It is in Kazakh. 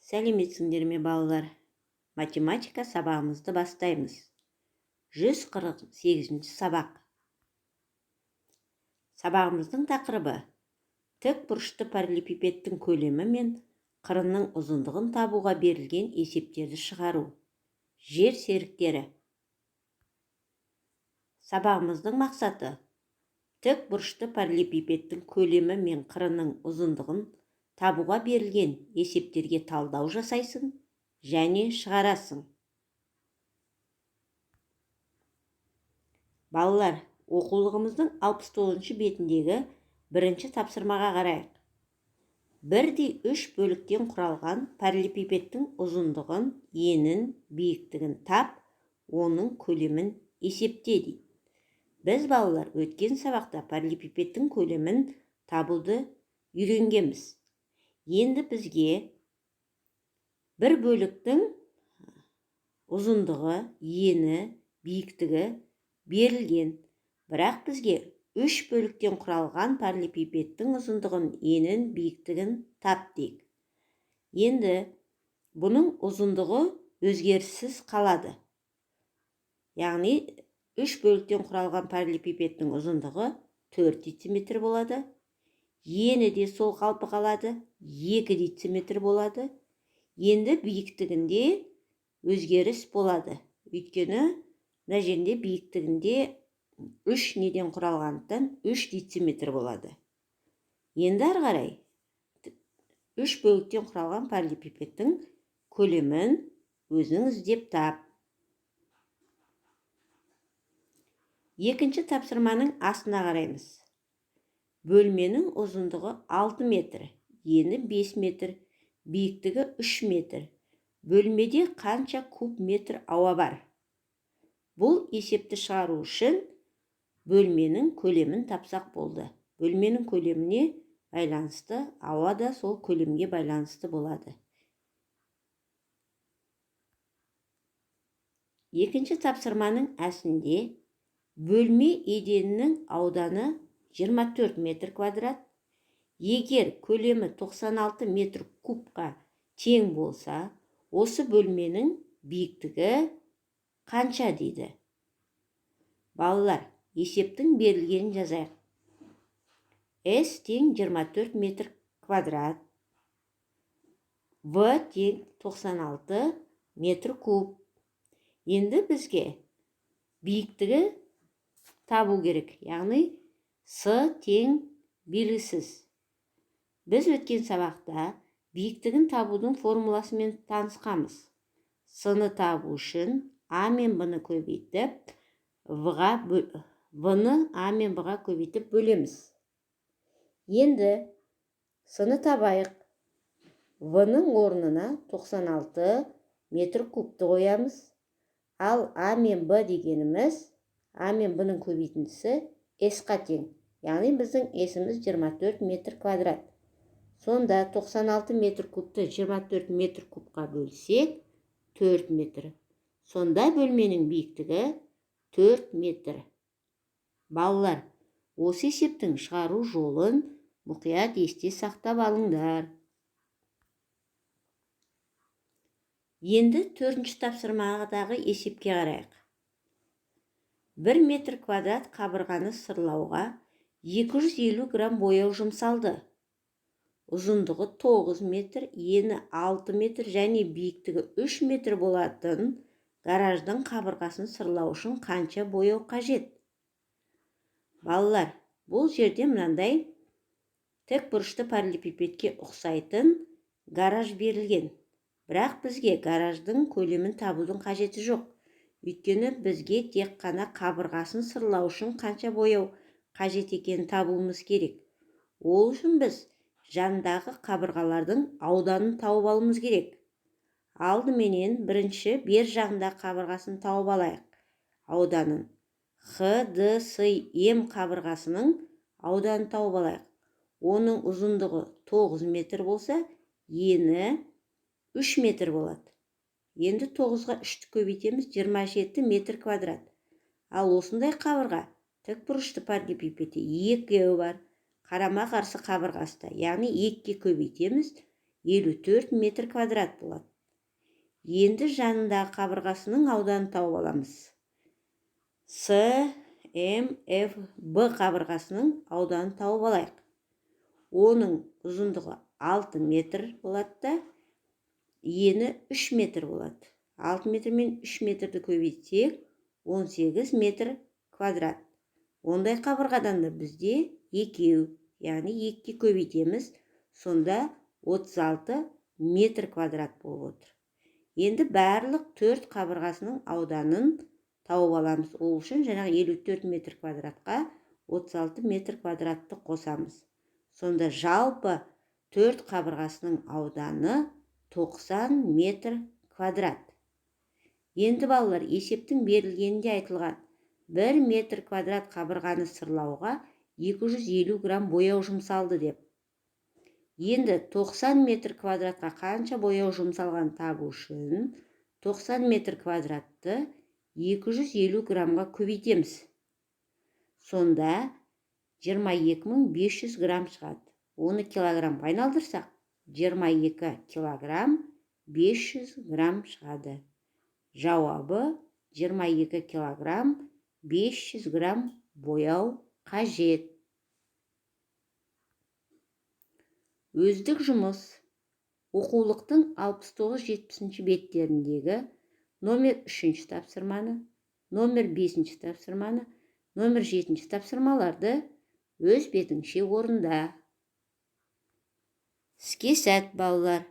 Сәлеметсіңдер ме, балалар? Математика сабағымызды бастаймыз. 148 сабақ. Сабағымыздың тақырыбы: тік бұрышты параллелепипедтің көлемі мен қырының ұзындығын табуға берілген есептерді шығару. Жер серіктері. Сабағымыздың мақсаты: тік бұрышты параллелепипедтің көлемі мен қырының ұзындығын табуға берілген есептерге талдау жасайсың және шығарасың. Балалар, оқулығымыздың 69 бетіндегі бірінші тапсырмаға қарайық. Бірдей үш бөліктен құралған параллелепипедтің ұзындығын, енін, биіктігін тап, оның көлемін есепте дейді. Біз, балалар, өткен сабақта параллелепипедтің көлемін табуды үйренгенбіз. Енді бізге бір бөліктің ұзындығы, ені, биіктігі берілген. Бірақ бізге үш бөліктен құралған параллелепипедтің ұзындығын, енін, биіктігін тап дейік. Енді бұның ұзындығы өзгеріссіз қалады. Яғни үш бөліктен құралған параллелепипедтің ұзындығы 4 дециметр болады. Ені де сол қалпы қалады, 2 дециметр болады. Енді биіктігінде өзгеріс болады. Өйткені мына жерінде биіктігінде 3 неден құралғандықтан 3 дециметр болады. Енді ары қарай үш бөліктен құралған параллелепипедтің көлемін өзің іздеп тап. Екінші тапсырманың астына қараймыз. Бөлменің ұзындығы 6 метр, ені 5 метр, биіктігі 3 метр. Бөлмеде қанша куб метр ауа бар? Бұл есепті шығару үшін бөлменің көлемін тапсақ болды. Бөлменің көлеміне байланысты ауа да сол көлемге байланысты болады. Екінші тапсырманың әсінде бөлме еденінің ауданы 24 метр квадрат. Егер көлемі 96 метр кубқа тең болса, осы бөлменің биіктігі қанша дейді. Балалар, есептің берілгенін жазайық. S тең 24 метр квадрат, В тең 96 метр куб. Енді бізге биіктігі табу керек, яғни С тең белгісіз. Біз өткен сабақта биіктігін табудың формуласымен танысқанбыз. С-ны табу үшін А мен Б-ны көбейтіп, В-ны А мен Б-ға көбейтіп бөлеміз. Енді С-ны табайық. В-ның орнына 96 метр кубты қоямыз. Ал А мен Б дегеніміз, А мен Б-ның көбейтіндісі С-қа тең. Яғни біздің С-іміз 24 метр квадрат. Сонда 96 метр кубты 24 метр кубқа бөлсек, 4 метр. Сонда бөлменің биіктігі 4 метр. Балалар, осы есептің шығару жолын мұқият есте сақтап алыңдар. Енді төртінші тапсырмадағы есепке қарайық. 1 метр квадрат қабырғаны сырлауға 250 грамм бояу жұмсалды. Ұзындығы 9 метр, ені 6 метр және биіктігі 3 метр болатын гараждың қабырғасын сырлау үшін қанша бояу қажет? Балалар, бұл жерде мынандай тік бұрышты параллелепипедке ұқсайтын гараж берілген. Бірақ бізге гараждың көлемін табудың қажеті жоқ. Өйткені бізге тек қана қабырғасын сырлау үшін қанша бояу қажет екенін табуымыз керек. Ол үшін біз жанындағы қабырғалардың ауданын тауып алуымыз керек. Алдыменен бірінші бер жағындағы қабырғасын тауып алайық. Ауданын Х, Д, С, М қабырғасының ауданын тауып алайық. Оның ұзындығы 9 метр болса, ені 3 метр болады. Енді 9-ға 3-ті көбейтеміз, 27 метр квадрат. Ал осындай қабырға тік бұрышты параллелепипедте екеуі бар. Қарама-қарсы қабырғасы да, яғни 2-ге көбейтеміз, 54 метр квадрат болады. Енді жанындағы қабырғасының ауданын тауып аламыз. С, М, Ф, Б қабырғасының ауданын тауып алайық. Оның ұзындығы 6 метр болады да, ені 3 метр болады. 6 метр мен 3 метрді көбейтсек, 18 метр квадрат. Ондай қабырғадан да бізде екеу, яғни 2-ге көбейтеміз, сонда 36 метр квадрат болып отыр. Енді барлық 4 қабырғасының ауданын тауып аламыз. Ол үшін жаңағы 54 метр квадратқа 36 метр квадратты қосамыз. Сонда жалпы 4 қабырғасының ауданы 90 метр квадрат. Енді балалар, есептің берілгенінде айтылған 1 метр квадрат қабырғаны сырлауға 250 грамм бояу жұмсалды деп. Енді 90 метр квадратқа қанша бояу жұмсалғанын табу үшін 90 метр квадратты 250 граммға көбейтеміз. Сонда 22 500 грамм шығады. Оны килограммға айналдырсақ, 22 килограмм 500 грамм шығады. Жауабы 22 килограмм 500 грамм бояу қажет. Өздік жұмыс. Оқулықтың 69-70 беттеріндегі номер 3 тапсырманы, номер 5 тапсырманы, номер 7 тапсырмаларды өз бетіңше орында. Іске сәт, балалар!